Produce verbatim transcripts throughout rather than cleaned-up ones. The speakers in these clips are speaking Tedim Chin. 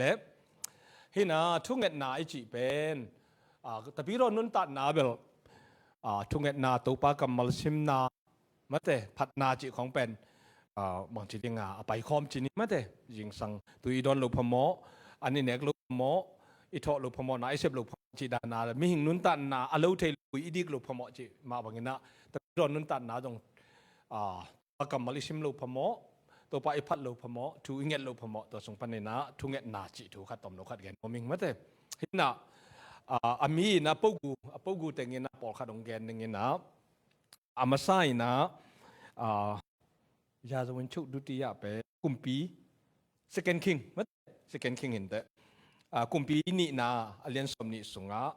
leh, hina thungetna i cih pen, a, tapidaw nuntatna bel, a, thungetna, Topa kammal simna, mate, phatna cih khong pen, a, bangci dinga a paikhawm ci ni, mate, zingsang tui i dawn lo phamawh, an i nek lo phamawh, i thawh lo phamawh, na i sep lo phamawh cih dana mihing nuntatna a lo thei lo, i dik lo phamawh cih mah banginah, tapidaw nuntatna zong, a, a kammal i sim lo phamawh, Topa i phat lo phamawh, thu i nget lo phamawh, tua sung paninah thungetna cih thu khat tawm lo khat gen nuam ing, mate. Hinah, a, a mi inah pogu, a pogu tenginah pawlkhat hong gen dinginah, a masa inah, a, Yazawin chuk duti ah pe kumpi, Second King, mate, Second King hinteh. A, Kumpi nihna a lian sawm nih sungah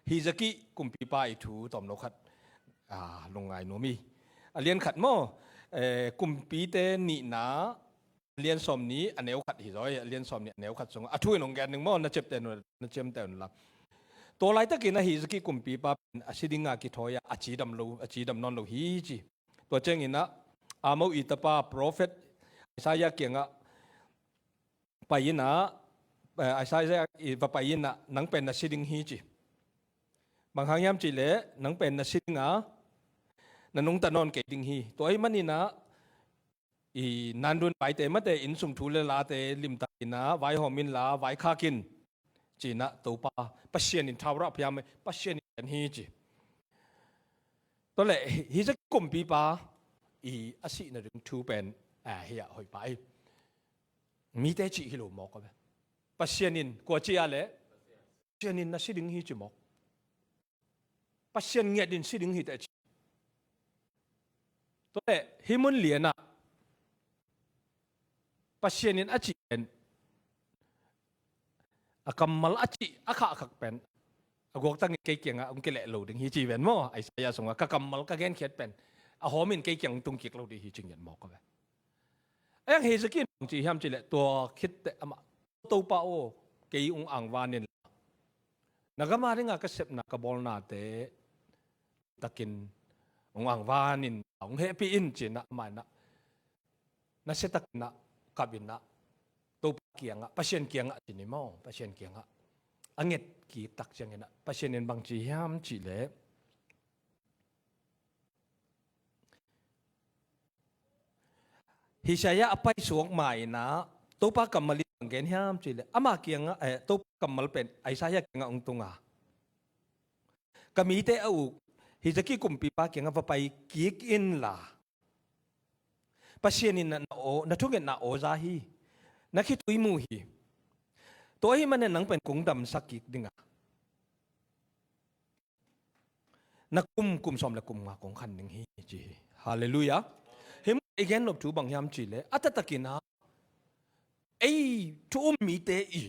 Hizaki kumpipa i thu tawm lo khat, a, lungngai nuam hi. A lian khat maw, eh, Kumpite nihna a lian sawm nih a neu khat hi zaw hi, a lian sawm nih a neu khat sungah a thu in hong gen ding maw, na ciamteh un, na ciamteh unla. Tua laitakinah Hizaki kumpipa pen a si dinga kithawi ah a cidam lo, a cidam nawn lo hi ci. Tua cianginah Amoz i tapa prophet Isaiah kiangah pai inah, eh, Isaiah i va pai inah, nang pen na si ding hi ci. Bang hang hiam cihleh, nang pen na si dinga, na nungta nawn kei ding hi. Tua ahih maninah, i nandun vaite, mate, innsung thu le late limtakinah vaihawm inla, vaikhak in, cinah Topa Pasian in thau rah phiam, Pasian in gen hi ci. Tua leh, hi, Hizaki kumpipa i a sihna ding thu pen, a, hi a hoih pah hi. Mite cih hi lo mawk a ve. Pasian in, kua ci a leh, Pasian in na si ding hi ci mawk. Pasian ngiat in si ding hi teh ci. Tua leh, hih mun lianah Pasian in a cih pen, a kammal a cih a khahkhak pen, a guaktangin kei kiangah hong kileh lo ding hi ci ven maw. Isaiah sungah ka kammal ka genkhiat pen a hawmin kei kiang hong tungkik lo ding hi ci ngiat mawk a ve. A yang Hizaki in hong ci hiam cihleh, tua khitteh amah, Topa aw, kei hong angvan inla, na gam a dinga ka sepna ka bawlnate takin hong angvan in, hong hehpih in, cinah amah inah nasiatakinah kap inah Topa kiangah, Pasian kiangah ci ni maw, Pasian kiangah a nget kik tak cianginah Pasian in bang ci hiam cihleh, Isaiah a paisuak ma inah Topa kammal in bang gen hiam cihleh, ama kiangah, eh, Topa kammal pen Isaiah kiangah hong tunga, ka mite a uk Hizaki kumpipa kiangah va pai kik inla, Pasian in na, na aw, na thungetna aw za hi, na khitui mu hi. Tua ahih manin nang pen kong damsak kik dinga, na kum, kum sawm le kum nga kong khan ding hi ci hi. Halleluiah. Hih mun i gen nop thu bang hiam cihleh, a taktakinah ei thu um mite i,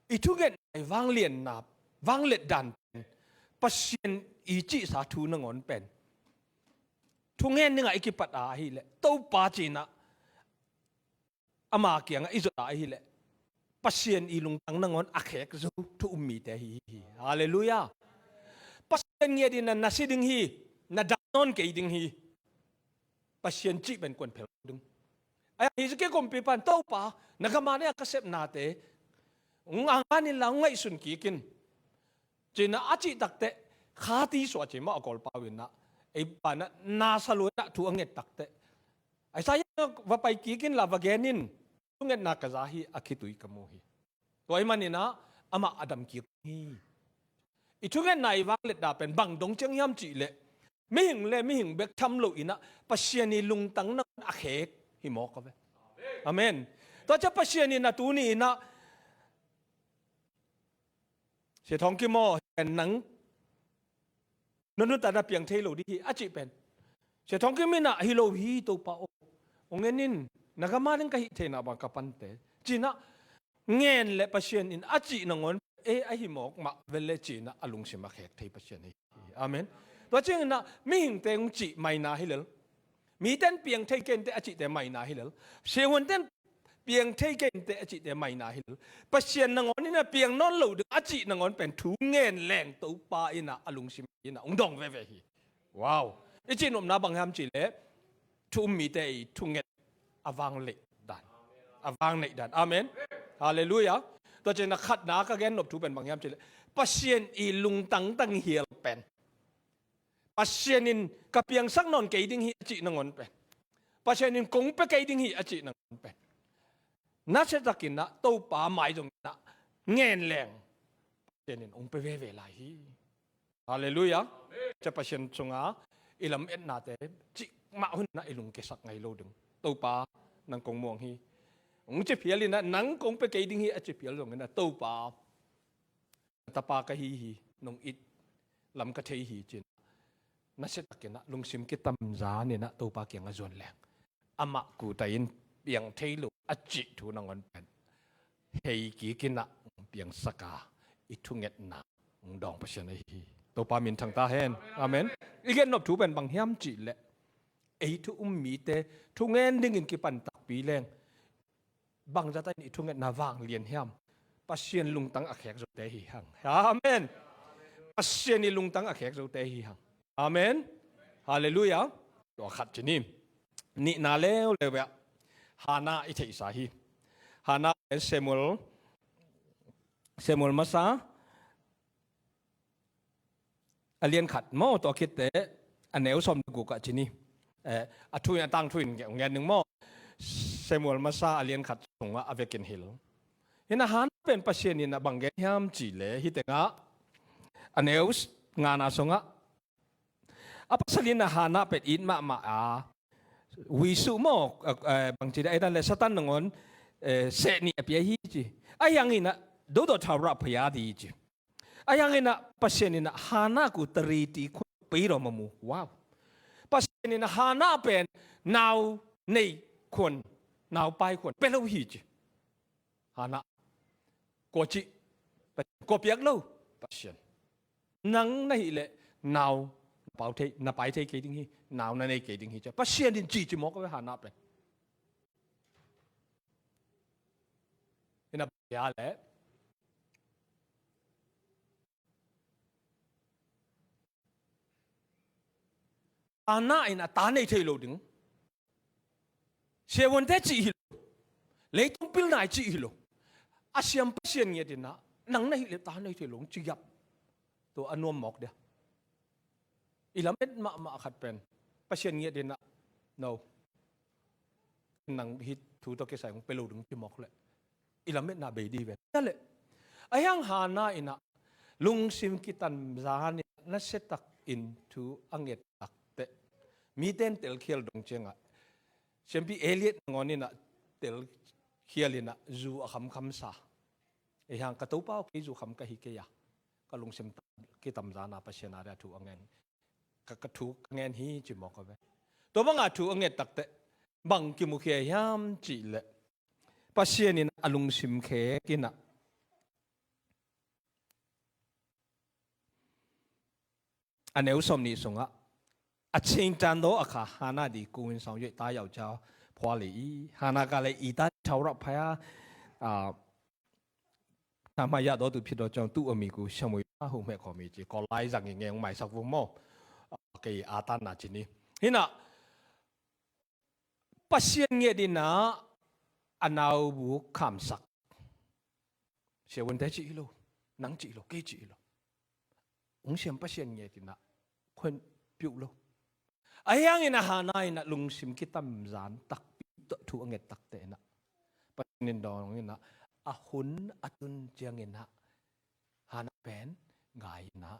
i thungetna i vangliatna, vanglet dan pen Pasian i cihsa thu nangawn pen, thungen dingah i kipat a ahileh, Topa cinah ama kiangah i zot a ahileh, Pasian i lungtang nangawn a khek zo thu um mite hi hi. Halleluiah. Pasian ngiat in na, na si ding hi, na dam nawn kei ding hi. Pasian cih pen kuan phel ding. A, Hizaki kumpipa in, Topa, na gam a dinga ka sepnate hong angvan inla, hong ngaihsun kik in, cinah a cih takteh, khati suah ci mah a Kawlpau inah, ei panah nasa luanah thu a nget takteh, Isaiah va pai kik inla, va gen in, thungetna ka za hi, a khitui ka mu hi. Tua ahih maninah amah a dam kik hi. I thungetna i vangletna pen bang dong ciang hiam cihleh, mihing le mihing bek tham loinah Pasian i lungtang nangawn a khek hi mawk a ve. Amen. Tua ciah Pasian in a tuni inah, Sia Thawng Kim aw, nang na nuntakna piang thei lo ding hi a cih pen, Sia Thawng Kim inah, hi lo hi Topa aw, hong en in, na gam a ding ka hih theihna bang ka pante, cinah ngen leh Pasian in a cih nangawn, e, ahi mawk mah vel leh cinah a lungsim a khek thei Pasian hi. Amen. Tua cianginah mihingte hong cih maina hi lel, mite in piang thei kei inteh a cihte maina hi lel, siavuante in piang thei kei inteh a cihte maina hi lel, Pasian nangawn inah piang nawn lo ding a cih nangawn pen thu ngen leng Topa inah a lungsim inah hong dong veve hi. Wow. I cihnopna bang hiam cihleh, thu um mite i thunget a vang leh dan, a vang neih dan. Amen. Halleluiah. Tua ciangin a khatna ka gen nop thu pen bang hiam cih leh, Pasian i lungtang tanghial pen, Pasian in ka piangsak nawn kei ding hi a cih nangawn pen, Pasian in kong pia kei ding hi a cih nangawn pen, nasia takin ah Topa mai zongin ah ngen leng Pasian in hong pia veve lai hi. Halleluiah. Cia Pasian sunga i lametnate cih mah hun ah i lungkiasak ngei lo ding. Topa, nang kong muang hi, hong ci phial in ah, nang kong pia kei ding hi a ci phial zongin ah, Topa, na tapa ka hi hi, nong it lam ka thei hi, ci-in ah, nasia takin ah lungsim kitamzan in ah Topa kiangah zuan leng, amah kuta in piang thei lo a cih thu nangawn pen, hei kik in ah hong piangsak a, i thungetna hong dawng Pasian ahi hi. Topa min thangta hen. Amen. I gen nop thu pen bang hiam cih leh, ei thu um mite thungen dingin kipan takpi leng, bangzah in i thungetna vanglian hiam? Pasian lungtang a khek zote hi hang. Amen. Pasian i lungtang a khek zote hi hang. Amen. Halleluiah. Tua khat ci ni. Nihna leuleu ah Hannah i theihsa hi. Hannah, Samuel, Samuel masa a lian khat maw, tua khit teh a neu sawm le guk ah ci ni. Eh, a thu in, a tangthu in ngen ning maw. Samuel masa a lian khat sungah a vekin hilh. Hi in ah Hannah pen Pasian in ah bang gen hiam cih leh, hih tengah a neu ngana sungah, a pasal in ah Hannah pen it mahmah a, wisuh maw, eh, eh, bangci dan ei dan leh Satan nangawn, eh, seh nih a pia hi ci. Ahi hangin ah dodot thaurah phaya di ci. Ahi hangin ah Pasian in ah Hannah kuta riti khuan pia dawm a mu. Wow. Pasian in ah Hannah pen nau nei khuan, nau pai khuan pia lo hi ci. Hannah, kua cih? Kua piak lo? Pasian. Nang na hih leh nau na pau thei, na pai thei kei ding hi, nau na nei kei ding hi ci. Pasian in ci ci mawk a ve Hannah pen. Hi in ah bia leh Hannah in a ta nei thei lo ding. Siavuante cih hi lo. Leitung pilna i cih hi lo. A siam Pasian ngiat in ah, nang na hih leh ta nei thei lo ding ci giap. Tua a nuam mawk dia. I lamet mahmah khat pen Pasian ngiat in ah, no, nang hih thu tawh kisai hong pia lo ding ci mawk leh, i lametna bei di ve. Tua leh, ahi hang Hannah in ah lungsim kitamzan in ah nasia takin thu a nget tak teh, mite in telkhial dong ciangah, siampi Eliet nangawn in ah telkhial in ah zu a khamkhamsa. Ahi hang, ka Topa aw, kei zu kham ka hi kei a, ka lungsim kitamzan a Pasian a dia thu a ngen, ka, ka thu ka ngen hi ci mawk a ve. Tua banga thu a nget tak teh bang kimukhia hiam cih leh, Pasian in a lungsim khek in ah, a neu sawm nih sungah, a cingtan daw a kha Hannah di kung in sawng yoi ta yau ca phua lei i, Hannah ka lei i ta thaurah phaya, a, thamaya daw tu phit daw cang tu a mi ku Samuel a hung hmeh khawm i ci, kawl lai zang i ngeng maisak vung maw. A, kei a tan na ci ni. Hi in ah, Pasian ngiat in ah a naubuk khamsak. Siavuante cih hi lo, nang cih hi lo, kei cih hi lo. Hong siam Pasian ngiat in ah khuan piuh lo. Ahi hangin ah Hannah in ah lungsim kitamzan takpi tawh thu a nget tak teh in ah, Pasian in dawng in ah, a hun a tun ciangin ah Hannah pen gai in ah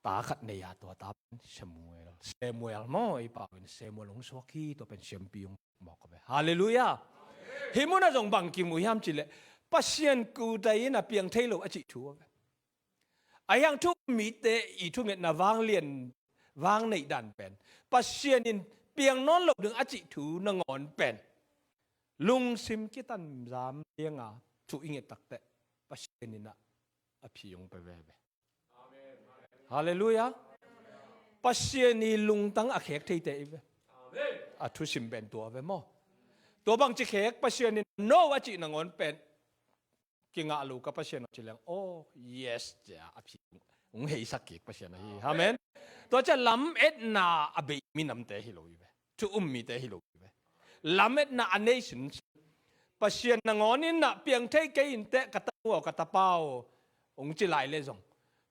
ta khat nei a, tua ta pen Samuel. Samuel maw, i pau in Samuel hong suak hi, tua pen siampi hong mawk a ve. Halleluiah. Hih munah zong bang kimu hiam cih leh, Pasian kuta in a piang thei lo a cih thu a ve. Ahi hang thu mite i thungetna vanglian, vangneih dan pen, Pasian in piang nawn lo ding a cih thu nangawn pen, lungsim kitamzan lianga thu i nget tak teh, Pasian in ah a phi hong pia veve. Halleluiah. Pasian i lungtang a khek theite i ve. A thusim pen tua ve maw. Tua bangci khek Pasian in no a cih nangawn pen, kingah lo ka Pasian aw ci leng, oh yes, cia a phi hong heisak kik Pasian ahi. Amen. Tua cia lametna a bei minamte hi lo i ve. Thu um mite hi lo i ve. Lametna a nei sinsin. Pasian nangawn in ah piang thei kei in teh, ka tanu aw, ka tapa aw, hong ci lai leh zong,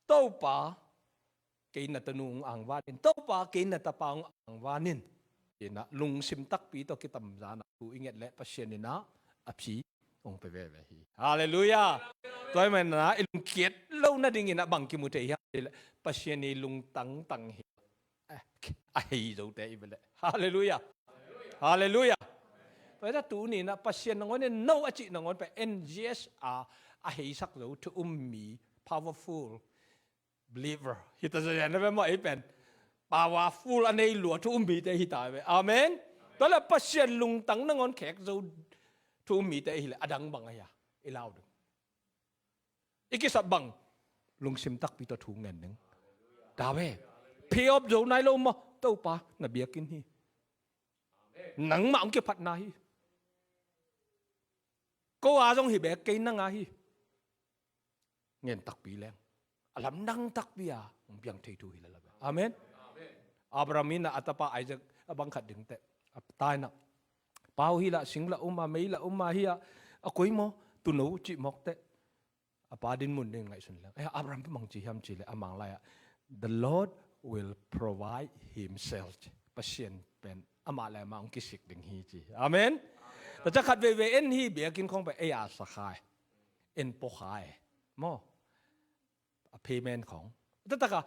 Topa, kei na tanu hong angvan in, Topa, kei na tapa hong angvan in, ci-in ah lungsim takpi tawh kitamzan ah thu i nget leh Pasian in ah a phi hong pia veve hi. Halleluiah. Tua ahih manin ah i lungkiat loh nadingin ah bang kimu thei hiam cih leh, Pasian i lungtang tang hi. Eh, a hei zote i ve leh. Halleluiah. Halleluiah. Tua hi a, tuni in ah Pasian nangawn in no a cih nangawn pen, N G S a, a heisak zo thu um mi, powerful believer hi ta zaw, na ve maw, ei pen. Powerful a nei lua thu um mite hi ta ve. Amen. Tua leh Pasian lungtang nangawn khek zo thu um mite hi leh a dang bang a hia i lau ding? I kisap bang? Lungsim takpi tawh thu ngen ding. Ta ve. Pay off zo nai lo maw? Topa, na biakinn hi. Nangmah hong kiphatna hi. Ko a zong hi bek kei, nang a hi. Ngen takpi leng, a lamdang takpi a hong piang thei thu hi lel a ve. Amen. Abraham in ah a tapa Isaac a bang khat ding teh, a ta in ah, pau hi lah, sing lah um a, mei lah um a, hi ah, a koi maw, tuuno cih mawk teh, a pa dinmun ding ngaihsun leng. Eh, Abraham pen bang ci hiam cih leh, a Manglai ah, "The Lord will provide himself." Pasian pen amah le amah hong kisik ding hi ci. Amen. Tua ciang khat veivei en hi, biakinn khawng pen ei a sa kha e, en pua kha e, maw, a payment khawng. Tua taktak a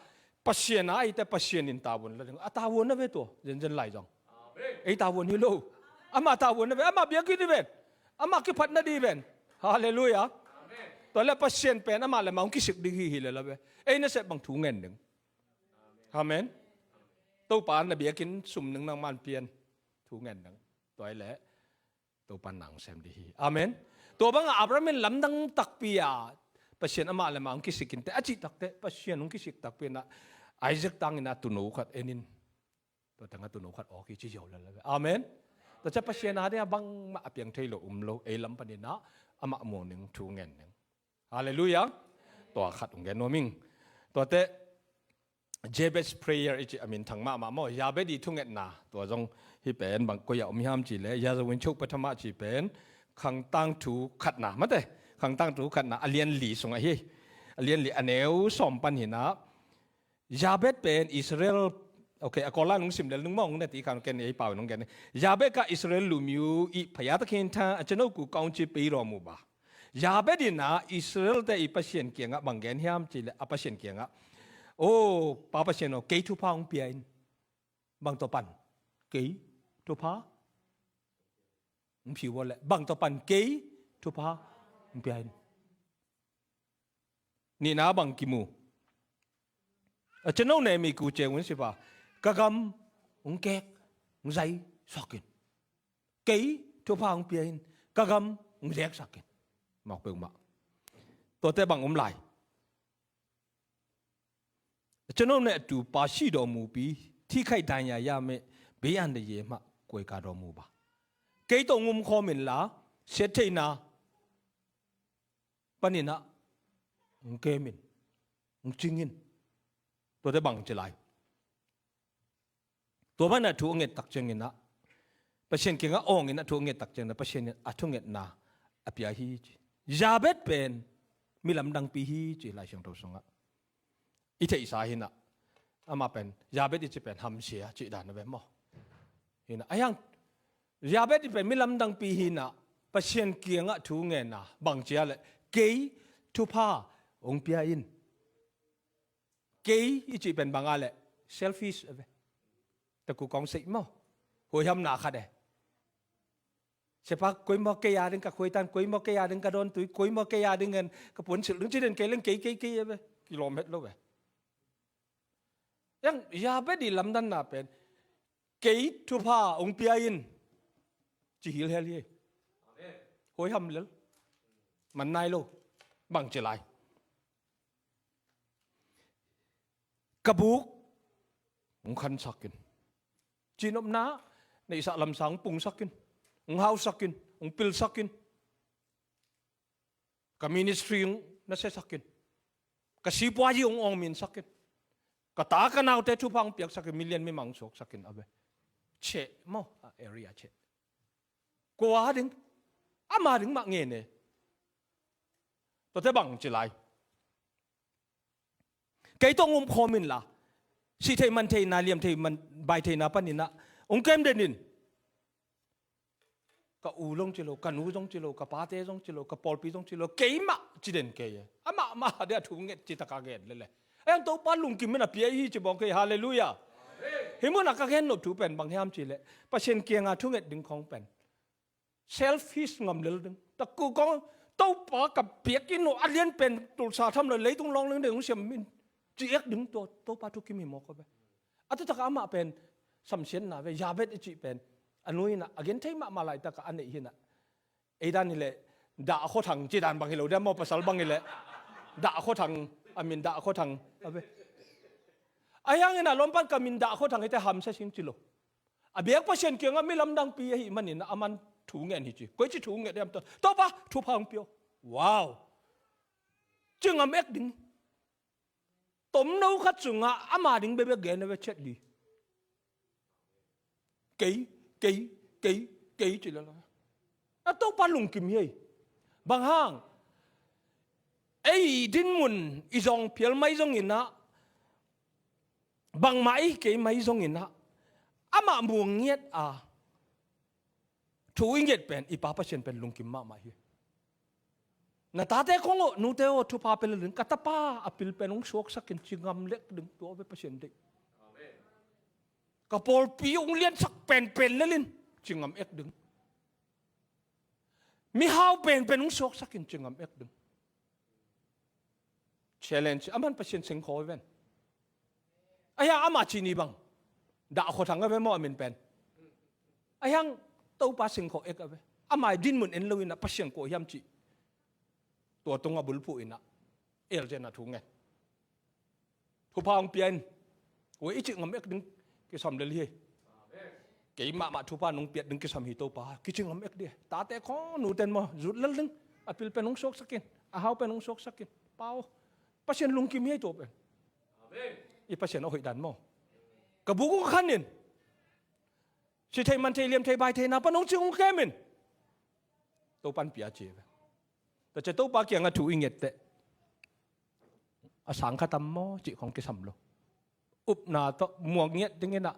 Pasian a, ei teh Pasian in tavuan la ding, a tavuan na ve tua, zenzen lai zong. Ei tavuan hi lo. Amah tavuan na ve, amah biakinn hi ven, amah kiphatna ding hi ven. Halleluiah. Tua leh Pasian pen amah le amah hong kisik ding hi hi lel a ve. Ei nasep bang thu ngen ding? Amen. Topa, na biakinn sum ning nangman pia in, thu ngen ding. Tua hi leh Topa in na hong sem ding hi. Amen. Tua bang a Abraham in lamdang takpi a Pasian amah le amah hong kisik in teh, a cih tak teh, Pasian hong kisik takpi in ah Isaac tang in ah tuuno khat en in, tua teng ah tuuno khat awk hi ci ziau lel a ve. Amen. Tua ciang Pasian a ding a bangmah a piang thei lo um lo, ei lam panin ah amah muang ding thu ngen ding. Halleluiah. Tua khat hong gen nuam ing. Tua teh Jabez prayer i cih, a minthang mahmah maw, Jabez i thungetna, tua zong hih pen bang koi ah om hiam cih leh, Yazavun Chok Pathama cih pen Khangtangthu khatna, mate, Khangtangthu khatna a lian li sungah hi. A lian li, a neu sawm pan hi in ah, Jabez pen Israel, okay, a Koran hong sim lel ning maw, hong na ti khan ken ei pau in hong gen. Jabez ka Israel lumiu i phaya ta khin tha a chano ku kaung ci pei rawm uh ba. Jabez in ah Israel te i Pasian kiangah bang gen hiam cih leh, a Pasian kiangah, "O Pa Pasian aw, kei thupha hong pia in." Bang tawh pan? Kei thupha hong pia in. Bang tawh pan? Kei thupha hong pia in. Nihna bang kimu? A chano ne mi ku ceng un sipa, ka gam hong kek, hong zai sak in. Kei thupha hong pia in, ka gam hong zek sak in. Mawk peuhmah. Tuate bang om lai? A chano ne a tupa si dawh mupi, thi khai danya ya me, be an de ye mah, kuai ka dawh mu ba. Kei tawh ngum khawm in la, siat theihna panin ah hong kem in, hong cing in. Tuate bang ci lai? Tua banah thu a nget tak ciangin ah, Pasian kiangah awng in ah thu a nget tak ciangin ah, Pasian in a thungetna a pia hi ci. Jabez pen mi lamdangpi hi ci Lai Siangtho sungah. I theihsa hi in ah, amah pen, Jabez i ci pen hamsia cih dan a ve maw? Hi in ah, a hiang, Jabez i pen mi lamdangpi hi in ah, Pasian kiangah thu ngenna bang ci a leh, kei thupha hong pia in. Kei i cih pen bang a leh, selfish a ve. Taku kong sei maw? Huaihamna khat e. Siapa, koi maw kei a ding ka khuaitan, koi maw kei a ding ka dawntui, koi maw kei a ding en ka puansilh ding ci den, kei leng kei, kei, kei a ve. Kilawm het lo ve. Yang Jabez i lamdanna pen, kei thupha hong pia in, ci hilhel hi. Huaiham lel. Man nai lo. Bang ci lai? Ka buk hong khansak in. Cihnopna neihsa lamsang hong pungsak in, hong hausak in, hong pilsak in. Ka ministry hong nasiasak in. Ka sipuazi hong awngminsak in. Ka ta ka naute thupha hong piaksak in, milian mimang suaksak in a ve. Cheh maw, a area cheh. Kua ding? Ama ding mah ngen e. Tuate bang ci lai. Kei tawh hong um khawm inla, sih theih man theihna, liam theih man bai theihna panin ah hong kem den in. Ka u zong ci lo, ka nu zong ci lo, ka pate zong ci lo, ka pawlpi zong ci lo, keimah ci den kei e. Amah mah ding a thu nget ci tak a gen lel e. Ahi hang Topa lungkim in a pia hi ci bawng kei, halleluiah. Hih mun ah ka gen nop thu pen bang hiam cih leh, Pasian kiangah thu nget ding khawng pen selfish ngam lel ding. Takku kong, Topa ka piak in uh a lian pen tulsa tham lo leitung lawng leng ding hong siam in ci ek ding, tua Topa thukim hi mawk aw ve. A taktak ah amah pen samsiatna ve, Jabez i cih pen a nu in ah a gen thei mahmah laitak ah a neih hi in ah. Ei dan hi leh dah khuathang ci dan bang hi lo dia maw, pasal bang hi leh dah khuathang, a min dah khuathang a ve. Ahi hangin ah lawmpan ka min dah khuathang hi teh hamsa sing ci lo. A biak Pasian kiangah mi lamdangpi ahih manin ah aman thu ngen hi ci. Koici thu nget hiam? Topa, thupha hong pia aw. Wow. Ci ngam ek ding. Tomno khat sungah ama ding bekbek gen a ve, chet li. Kei, kei, kei, kei ci lala. A Topa lungkim hi ei. Bang hang? Ei dinmun i zawng phial mai zongin ah, bangmah i kei mai zongin ah, amah muang ngiat a thu i nget pen i Pa Pasian pen lungkim mahmah hi. Na tate khong aw, nute aw, thupha pe lel in, ka tapa a pil pen hong suaksak in ci ngam lel ding, tua ve Pasian deih. Ka pawlpi hong liansak penpen lel in ci ngam ek ding. Mihau penpen hong suaksak in ci ngam ek ding. Challenge, aman Pasian sengkhaw hi ven. Ahi hang ama cih ni bang, dah khuathang a ve maw a min pen. Ahi hang Topa sengkhaw ek a ve. Ama i dinmun en lo in ah Pasian kua hiam cih tua tungah bulphuh in ah, elzen a thu ngen. Thupha hong pia in. Ua i cih ngam ek ding kisam lel hi. Kei mahmah thupha nong piat ding kisam hi Topa, kici ngam ek ding. Tate khong, nuten maw, zut lel ding. A pil pen hong suaksak in, a hau pen hong suaksak in. Pau. Pasian lungkim hi ei tua pen. I Pasian a hoih dan maw. Ka buk hong khan in. Sih theih man theih, liam theih bai theihna pan hong cing hong kem in. Topan pia ci ve. Tua ciang Topa kiangah thu i nget teh a sang kha tam maw cih khong kisam lo. Upna tawh muang ngiat dingin ah,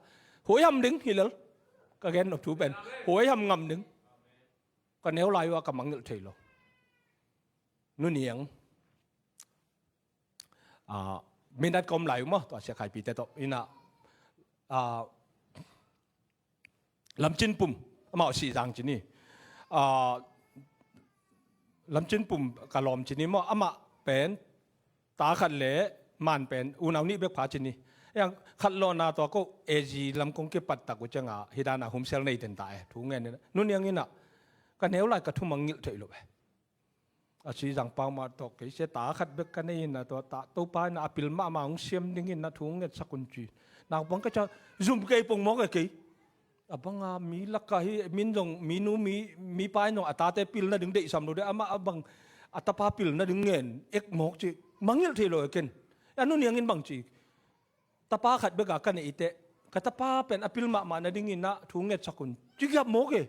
huaiham ding hi lel. Ka gen nop thu pen huaiham ngam ding. Ka neu lai uh a ka mangngilh thei lo. Nu Niang, ah, minat ka om lai uh maw, tua Sia Khai Pi te tawh in ah, ah, Lam Cin Pum, amah Sihzang ci ni. Ah, Lam Cin Pum ka lawm ci ni maw, amah pen ta khat le man pen unau nih bek pha ci ni. Ahi hang khatlawhna tua ko A G lam kong kipat tak uh ciangah hih dan a home cell nei ten ta e, thu ngen in ah. Nu Niang in ah, ka neu lai ka thu mangngilh thei lo e. A Sihzang pau mah tawh kei sia ta khat bek ka nei in ah, tua ta Topa in ah a pil mahmah hong siam dingin ah thu hong ngetsak un ci. Naupang ka ciang zum kei pongmawk e kei. A banga mi lakah hi, min zong, mi nu, mi, mi pa in zong a tate pil nading deihsam lo ding, amah a bang a tapa pil nading ngen ek mawk ci. Mangngilh thei lo e ken. A Nu Niang in bang ci. Tapa khat bek a ka neih teh, ka tapa pen a pil mahmah nadingin ah thu ngetsak un ci giap mawk e.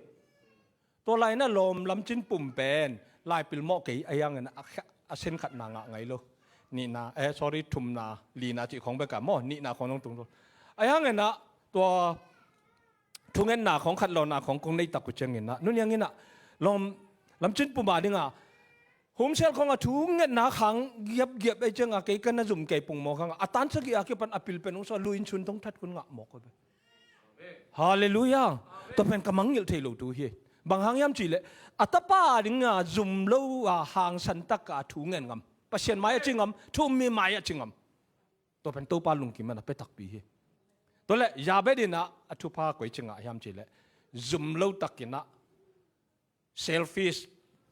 Tua lai in ah lawm Lam Cin Pum pen lai pil mawh kei, ahi hangin ah a kha-, a sen khatna ngah ngai lo. Nihna, eh, sorry, thumna, lina cih khong bek a maw, nihna khong zong tung lo. Ahi hangin ah tua thungetna khong, khatlawhna khong kong nei tak uh ciangin ah, Nu Niang in ah, lawm, Lam Cin Pum a ding a, home cell khong a thungetna khang giapgiap ei ciang a, kei ka na zum kei pongmawk hang a, a tan sagih a kipan a pil pen hong suak, lui inn sun tong that khun ngah mawk aw ve. Halleluiah. Tua pen ka mangngilh thei lo thu hi. Bang hang hiam cih leh, a tapa a ding a zum lo a hangsan tak a thu ngen ngam, Pasian mai a ci ngam, thu um mi mai a ci ngam. Tua pen Topa lungkim in a pia takpi hi. Tua leh Jabez in ah a thupha koi ci ngah hiam cih leh, zum lo takin ah, selfish,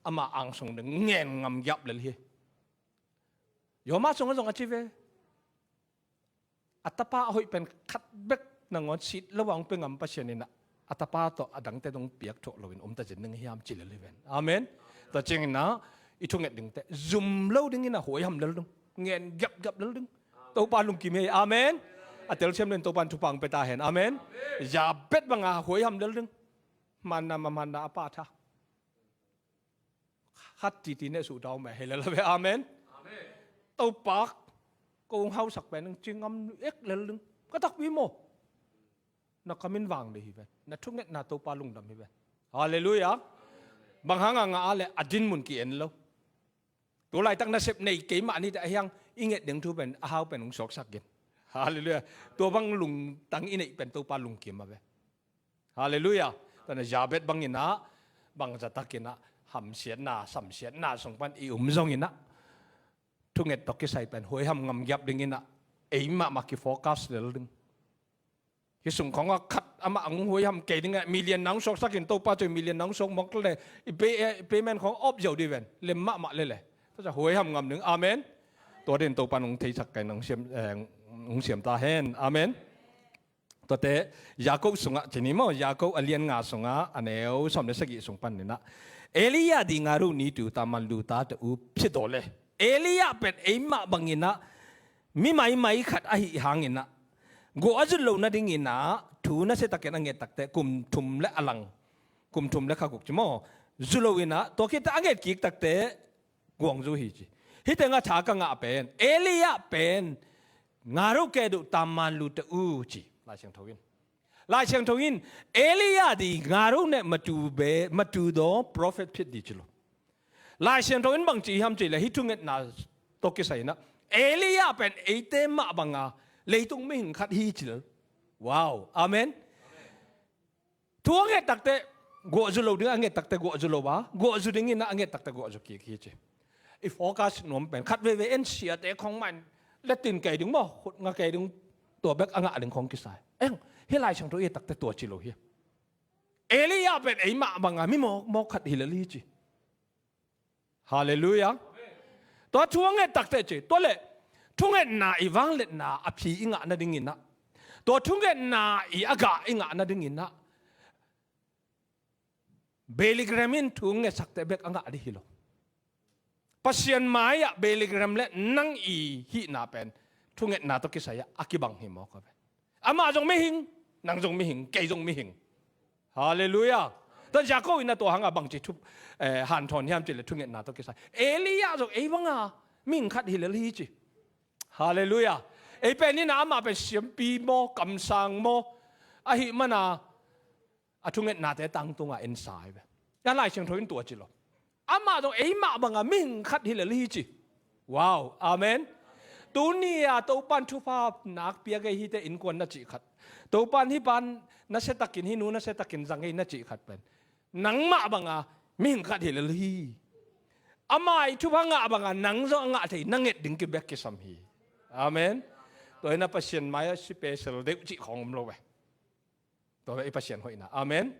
amah angsung ding ngen ngam giap lel hi. Yoma sungah zong a ci ve. A tapa a hoih pen khat bek nangawn sit lo a hong pia ngam Pasian in ah, a tapa tawh a dangte dong piak thuak loin om ta zen ding hiam ci lel hi ven. Amen. Tua ciangin ah i thunget dingte zum lo dingin ah huaiham lel ding, ngen giapgiap lel ding. Topa lungkim hi. Amen. A telsiam loin Topa in thupha hong pia ta hen. Amen. Jabez banga huaiham lel ding. Manna, mamanna a pa tha. Khat titi ne suhta om e, hei lel a ve, amen. Topa, kong hausak pen ding, ci ngam ek lel ding. Ka takpi maw? Na kamin vang ding hi ve. Na thungetna Topa lungdam hi ve. Halleluiah. Bang hanga ngah a leh a din mun ki-en lo. Tu laitak nasep nei keimah nite a hiang i nget ding thu pen a hau pen hong suaksak gen. Halleluiah. Tua bang lungtang i neih pen Topa lungkim a ve. Halleluiah. Tua na Jabez bangin ah, bang zahtakin ah, hamsiatna, samsiatna sung pan i um zongin ah, thunget tawh kisai pen huaiham ngamgiap dingin ah, ei mahmah ki-focus lel ding. Hih sung khawngah khat amah hong huaiham kei dingah, million na hong suaksakin, Topa cih million na hong suak mawk leh, i pay, eh, payment khawng awp ziau ding ven, lem mahmah lele. Tua ciang huaiham ngam ding. Amen. Tua dingin Topa in hong theisak kei in hong siam, eh, hong siam ta hen. Amen. Tuate, Jakob sungah ci ni maw, Jakob a lian nga sungah, a neu sawm le sagih sung panin ah, Elijah di ngaru ni tu taman lu ta te u phi daw le. Elijah pen ei mah bangin ah, mi maimai khat ahih hangin ah, guah a zut lo nadingin ah, thu nasiatakin a nget takte, kum thum le a lang, kum thum le kha guk ci maw, zu lo in ah, tua khit teh a nget kik takte, guah hong zu hi ci. Hih tengah tha ka ngah pen, Elijah pen, ngaru ke duh taman lu te u ci, Lai Siangtho in. Lai Siangtho in, Elijah di ngaru ne matu be, matu daw prophet phit di ci lo. Lai Siangtho in bang ci hiam cih leh hih thungetna tawh kisai in ah, Elijah pen eite mah banga leitung mihing khat hi ci lo. Wow. Amen. Thu a nget takte guah zu lo ding, a nget takte guah zu lo a, guah zu dingin ah a nget takte guah zu kik hi ci. I focus nuam pen khat veivei en siate khawng mah in, letin kei ding maw, khut nga kei ding, tua bek a ngah ding khawng kisai. Eng, hih Lai Siangtho i et takte tua ci lo hi. Elijah pen ei mah banga mi mawkmawk khat hi lel hi ci. Halleluiah. Tua thu a nget takte ci, tua leh thungetna i vangliatna a phi i ngah nadingin ah, tua thungetna i a gah i ngah nadingin ah, Billy Graham in thu ngetsak teh bek a ngah ding hi lo. Pasian mai-ah Billy Graham le nang i hihna pen thungetna tawh kisai-ah a kibang hi mawk a ve. Amah zong mihing, nang zong mihing, kei zong mihing. Halleluiah. Tua Jakob in ah tua hangah bangci thu, eh, hanthawn hiam cih leh thungetna tawh kisai. Elijah zong ei banga mihing khat hi lel hi ci. Halleluiah. Ei pen in ah amah pen siampi maw, kamsang maw, ahih mana a thungetnate tangtungah en sa hi ve. Hia Lai Siangtho in tua ci lo. Amah zong ei mah banga mihing khat hi lel hi ci. Wow. Amen. Tuni-a Topan thupha nak pia kei hi teh innkuan na cih khat, Topan hih pa nasiatakin, hih nu nasiatakin zang kei na cih khat pen, nangmah banga mihing khat hi lel hi. Amah i thupha ngah banga nang zong a ngah thei, na nget ding kibek kisam hi. Amen. Tua hi in ah Pasian mai-ah special deuh cih khawng om lo ve. Tua i Pasian hoihna. Amen.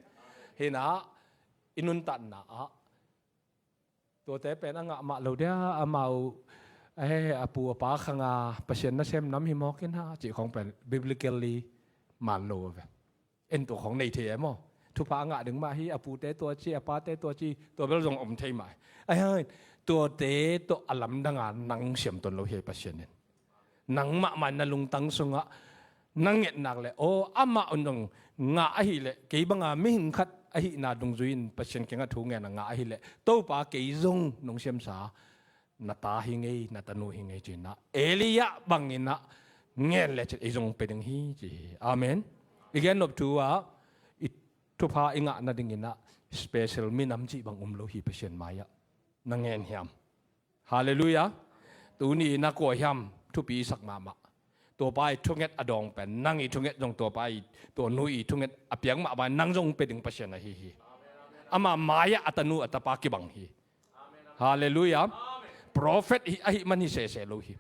Hi in ah i nuntakna ah tuate pen a ngah mah lo dia, amau, eh, a pu a pa khanga Pasian nasem nam hi mawk in ah cih khawng pen biblically man lo a ve. En tua khawng nei thei e maw? Thupha a ngah ding mah hi, a pute tua ci, a pate tua ci, tua bel zong om thei mah hi. Ahi hangin tuate tawh a lamdanga nang siam tuan lo hi Pasian in. Nangmah mah na lungtang sungah na nget nak leh, aw, amah un zong ngah ahih leh, kei banga mihing khat ahihna dungzui in Pasian kiangah thu ngen a ngah ahih leh, Topa kei zong nong siamsa na ta hi ngei, na tanu hi ngei ci-in ah, Elijah bangin ah ngen lecin ei zong pia ding hi ci hi. Amen. I gennop thu ah i thupha i ngah nadingin ah special minam cih bang um lo hi Pasian mai-ah. Na ngen hiam? Halleluiah. Tuni na kua hiam thupi i sak mahmah. Tuapa i thunget a dawng pen, nang i thunget zong tuapa i, tua nu i thunget a piang mahmah in nang zong pia ding Pasian ahi hi. Ama mai-ah a tanu a tapa kibang hi. Halleluiah. Prophet hi, ahih man hi sese lo hi.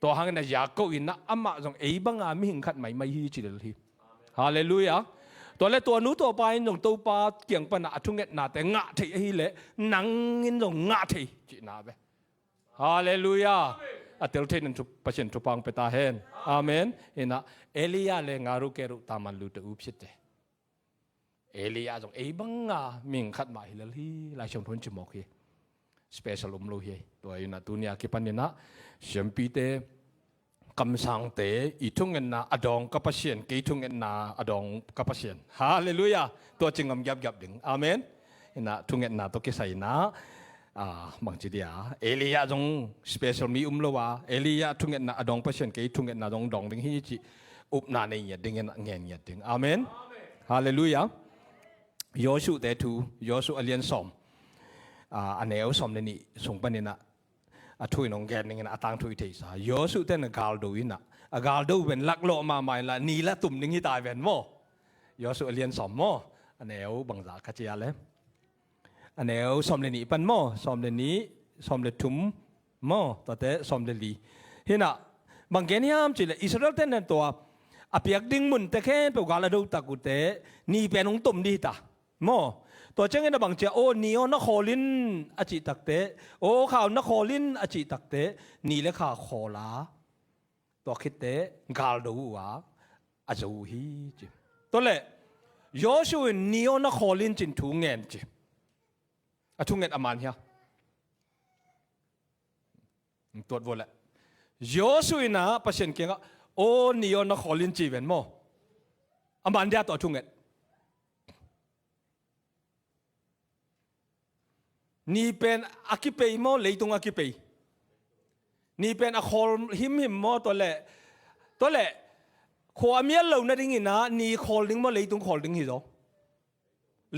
Tua hangin a Jakob in ah amah zong ei banga mihing khat maimai hi ci lel hi. Halleluiah. Tua le tua nu tuapa in zong Topa kiang pana a thungetnate ngah thei ahih leh nang in zong ngah thei cihna ve. Halleluiah. A tel thei nan thu, Pasian thupha hong pia ta hen. Amen. Hi in ah Elijah le ngaru keru taman lu te u phi te. Elijah zong ei banga mihing khat mah hi lel hi, Lai Siangtho in ci mawk hi. Special um lo hi. Tua hi in ah tuni a kipan in ah siampite, kamsangte, i thungetna a dawng ka Pasian, kei thungetna a dawng ka Pasian. Halleluiah. Tua ci ngam giapgiap ding. Amen. Hi in ah thungetna tawh kisai in ah Ah, bangci dia, Elijah zong special mi um lo a, Elijah thungetna a dawng Pasian kei thungetna zong dawng ding hi cih upna nei ngiat dingin a ngen ngiat ding. Amen. Halleluiah. Joshua te thu, Joshua a lian sawm, ah, a neu sawm le nih sung panin ah, a thu in hong gen dingin a tangthu i theihsa. Joshua te in a galdo in ah, a galdo pen laklawh mahmah in lah ni la tum ding hi ta ven maw? Joshua a lian sawm maw? A neu bangzah ka cia le. A neu sawm le nih pan maw, sawm le nih, sawm le thum maw, tuate sawm le li. Hi in ah, bang gen hiam cih leh Israel te in ah tua a piak ding munte khempeuh gal a do tak uh teh ni pen hong tom ding hi ta maw? Tua ciangin a bang ci a, aw ni aw na khawl in a cih tak teh, aw kha aw na khawl in a cih tak teh, ni le kha khawl a, tua khit teh galdo uh a, a zo uh hi ci. Tua leh Joshua in ni aw na khawl in ci-in thu ngen ci. A thunget a man hia? Tuat vua leh Joshua in ah Pasian kiangah, aw ni aw na khawl in ci ven maw? A man dia tua a thunget? Ni pen a kipei maw, leitung a kipei? Ni pen a khawl himhim maw, tua leh, tua leh khua a mial lo nadingin ah ni khawl ding maw, leitung khawl ding hi zaw?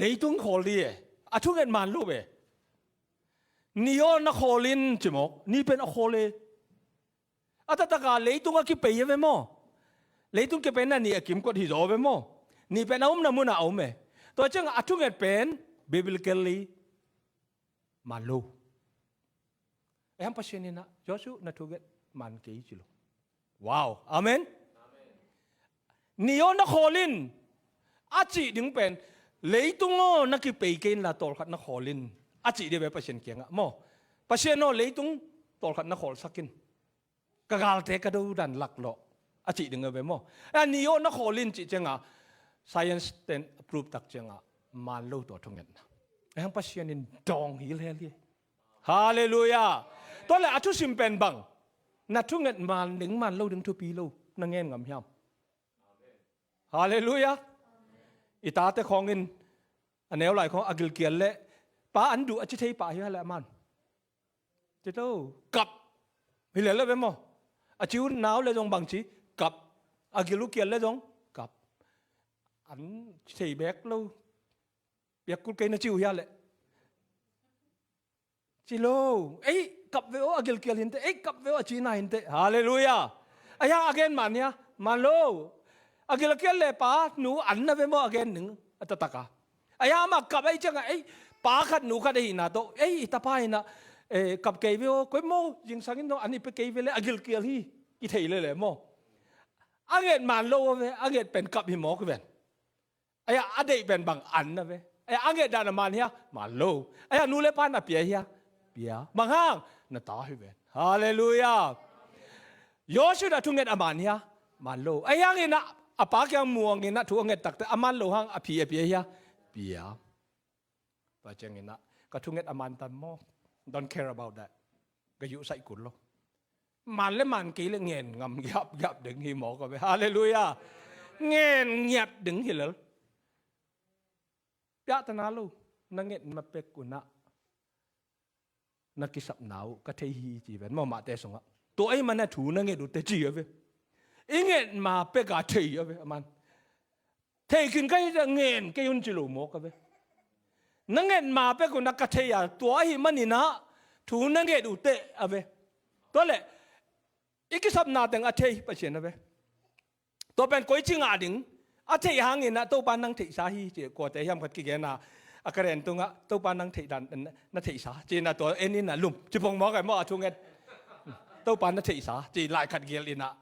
Leitung khawl ding e. A thunget man lo ve. Ni aw na khawl in ci mawk, ni pen a khawl e. A taktak a leitung a kipei a ve maw? Leitung kipei in ah ni a kimkot hi zaw ve maw? Ni pen a omna mun ah a om e. Tua ciangah a thunget pen biblically man lo. Ahi hang Pasian in ah, Joshua na thunget man kei ci lo. Wow. Amen. Ni aw na khawl in a cih ding pen, leitung aw na kipei kei in la tawlkhat na khawl in a cih ding ve Pasian kiangah maw? Pasian aw leitung tawlkhat na khawlsak in, ka galte ka do dan laklawh a cih ding a ve maw? A ni aw na khawl in cih ciangah science ten a prove tak ciangah man lo tua thungetna. Ahi hang Pasian in dawng hilhel hi. Halleluiah. Tua leh a thusim pen bang, na thunget man ding man lo ding thupi lo na ngen ngam hiam? Halleluiah. I tate khawngin a neu lai khawng a gilkial leh pa an duh a ci thei pah hia leh a man? Ci lo, kap. Hi lel lo ve maw? A ci uh nau leh zong bang ci, kap. A gil uh kial leh zong kap. An ci thei bek lo. Piak kul kei na ci uh hia leh? Ci lo. Ei kap ve aw, a gilkial hi inteh. Ei kap ve aw, a cina hi inteh. Halleluiah. Ahi hang a gen man hia? Man lo. A gilkial leh pa nu an na ve maw, a gen ning a taktak a? Ahi hang amah kap ahih ciangah, ei pa khat nu khat ahihna tawh, ei i tapa in ah, eh, kap kei ve aw, koi maw, zingsang in dong an i pia kei ve leh a gilkial hi, i thei lel e maw? A nget man lo a ve, a nget pen kap hi mawk ven. Ahi hang a deih pen bang, an na ve. Ahi hang a nget dan a man hia? Man lo. Ahi hang nu le pa in a pia hia? Pia. Bang hang? Na ta hi ven. Halleluiah. Joshua in a thunget a man hia? Man lo. Ahi hangin ah a pa kiang muangin ah thu a nget tak teh a man lo hang a phi a pia hia? Pia. Tua ciangin ah ka thunget a man tam maw? Don't care about that. Ka yuh saih kul lo. Man le man kei leh ngen ngam giapgiap ding hi mawk a ve. Halleluiah. Ngen ngiat ding hi lel. Piahtana lo. Na nget ma pek un ah na kisapna uh ka thei hi ci ven maw, Mate sungah. Tua ahih manin ah thu na nget uh teh ci a ve. I nget ma pek a thei a ve a man. Thei khin ka hih teh ngen kei un ci lo mawk a ve. Na nget ma pek un ah ka thei a, tua ahih manin ah thu na nget uh teh a ve. Tua leh i kisapna teng a thei Pasian a ve. Tua pen koici ngah ding? A theih hangin ah Topa nang theihsa hi ci, kuate hiam khat kigen a, a ka ren tungah Topa nang theih dan na theihsa ci-in ah tua en in ah lum ci pong mawk e maw, a thunget. Topa na theihsa ci lai khat gil in ah,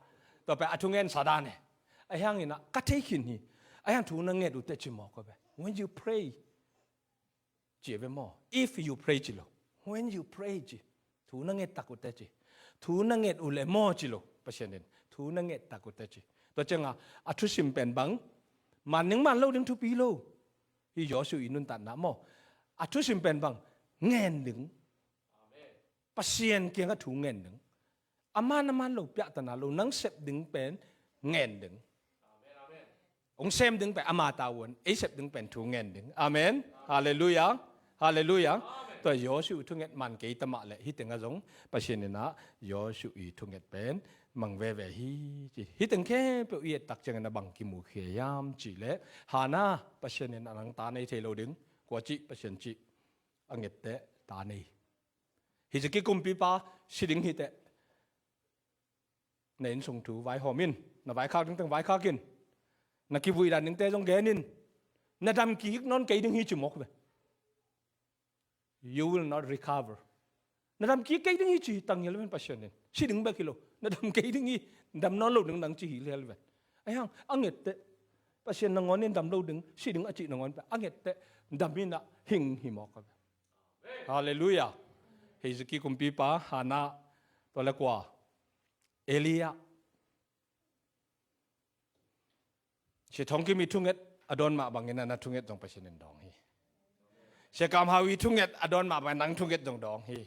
tua pen a thungen sa dan e. Ahi hangin ah ka thei khin hi. Ahi hang thu na nget uh teh ci mawk a ve. When you pray, ci a ve maw? If you pray ci lo. When you pray ci. Thu na nget tak uh teh ci. Thu na nget uh leh maw ci lo Pasian in. Thu na nget tak uh teh ci. Tua ciangah a thusim pen bang, man ding man lo ding thupi lo. Hih Joshua i nuntakna maw? A thusim pen bang, ngen ding. Pasian kiangah thu ngen ding. A man a man lo, piahtana lo, nang sep ding pen ngen ding. Hong sem ding pen ama tavuan, ei sep ding pen thu ngen ding. Amen. Halleluiah. Halleluiah. Tua Joshua thunget man kei ta mah leh hih tengah zong Pasian in ah Joshua i thunget pen mang veve hi ci. Hih teng khempeuh i et tak ciangin a bang kimukhia hiam cih leh Hannah, Pasian in a nang ta nei thei lo ding. Kua cih, Pasian cih a ngette ta nei. Hezekiah kumpipa si ding hi teh, na innsung thu vaihawm in, na vaikhak dingteng vaikhak in, na kivui dan dingte zong gen in, na dam kik nawn kei ding hi ci mawk ve. You will not recover. Na dam kik kei ding hi ci hi tang hial ven Pasian in. Si ding bek hi lo. Na dam kei ding hi, dam nawn lo ding nang ci hi hial ven. Ahi hang a ngette, Pasian nangawn in dam lo ding, si ding a cih nangawn pen a ngette, dam in ah hing hi mawk a ve. Halleluiah. Hezekiah kumpipa, Hannah, tua le kua, Elijah. Sia Thawng Kim i thunget a dawn mah bangin ah na thunget zong Pasian in dawng hi. Sia Kam Hau i thunget a dawn mah bangin nang thunget zong dawng hi.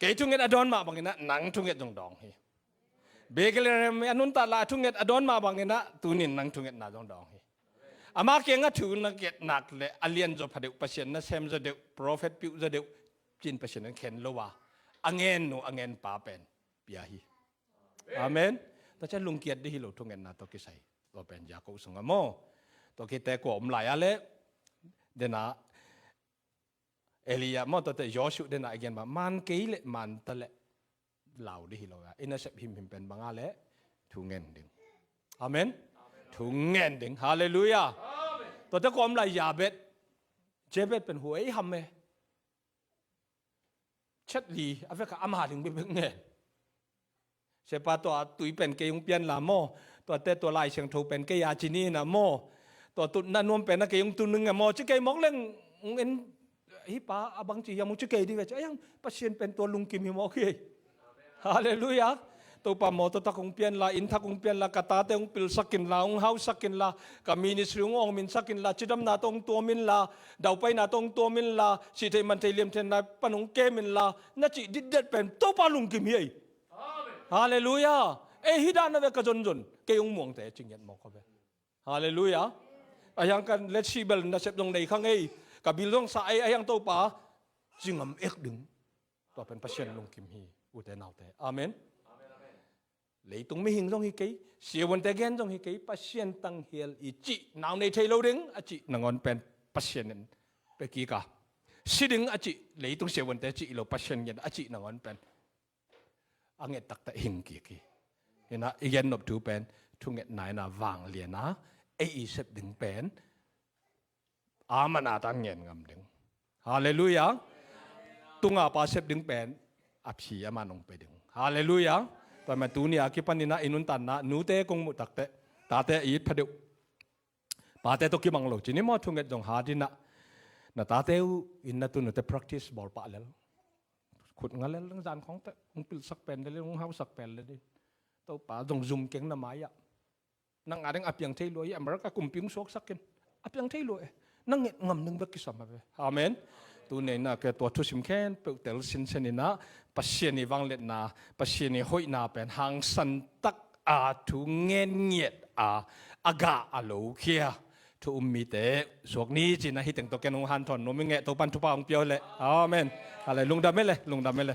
Kei thunget a dawn mah bangin ah nang thunget zong dawng hi. Bethlehem a nuntak lai a thunget a dawn mah bangin ah tunin nang thungetna zong dawng hi. Ama kiangah thu na nget nak leh a lianzaw pha deuh, Pasian nasem zaw deuh, prophet piuh zaw deuh, cin Pasian in khen lo a, a ngen nu a ngen pa pen pia hi. Amen. Tua ciang lungkiat dih hi lo, thungetna tawh kisai. Tua pen Jakob sungah maw, tua khit teh kua om lai a leh, dena Elijah maw, tua teh Joshua dena a gen mah, man kei leh man ta leh lau dih hi lo a, i nasep himhim pen bang a leh thu ngen ding. Amen. Thu ngen ding. Halleluiah. Tua teh kua om lai, Jabez. Jabez pen huai ham e. Chet li a vek a ama ding bekbek ngen. Siapa, tua tui pen kei hong pia inla maw, tua teh tua Lai Siangtho pen kei a ci ni in ah maw, tua tutna nuam pen a kei hong tun ing a maw, ci kei mawk leng, hong en, hih pa a bang ci hiam, hong ci kei dih ve ci. Ahi hang Pasian pen tua lungkim hi mawk hi. Halleluiah. Topa mawtaw thak hong pia inla, inn thak hong pia inla, ka tate hong pilsak inla, hong hausak inla, ka ministry hong awngminsak inla, cidamna tawh hong tuam inla, daupaina tawh hong tuam inla, sihtheih mantheih liamtheihna pan hong kem inla, na cih ditdet pen Topa lungkim hi ei. Halleluiah. Ei, hih dan a ve ka zonzon, kei hong muangte ci ngiat mawk a ve. Halleluiah. Ahi hang ka letsih bel nasep zong nei kha ngei, ka bil zong sa ei, ahi hang Topa ci ngam ek ding. Tua pen Pasian lungkim hi, ute naute. Amen. Leitung mihing zong hi kei, siavuante gen zong hi kei, Pasian tanghial i cih, nau nei thei lo ding a cih nangawn pen Pasian in pia kik a, si ding a cih, leitung siavuante cih lo, Pasian ngiat a cih nangawn pen a nget takteh hing kik hi. Hi in ah i gen nop thu pen, thungetna in ah vanglian a, ei i sep ding pen a man a tan ngen ngam ding. Halleluiah. Tunga pa sep ding pen a phi a man hong pia ding. Halleluiah. Tua man tuni a kipan in ah i nuntakna, nute kong muh takteh, tate i it pha deuh, pate tawh kibang lo ci ni maw, thunget zong hat in ah, na tate uh inn a tun uh teh practice bawl pah lel. Khut nga lel, zan khawng teh hong pilsak pen lel, hong hausak pen lel dih. Topa zong zum keng na mai ah. Nang a ding a piang thei lua hi, America kumpi hong suaksak in. A piang thei lua e. Nang nget ngam ding bek kisam a ve. Amen. Tuni in ah kei tua thusim khempeuh tel sinsen in ah, Pasian i vangliatna, Pasian i hoihna pen hangsan tak a thu ngen ngiat a, a gah a lokhia thu um mite suak ni ci in ah, hih teng tawh ken hong hanthawn nuam ing e. Topan thupha hong pia uh leh. Amen. Halleluiah. Lungdam e le, lungdam e le.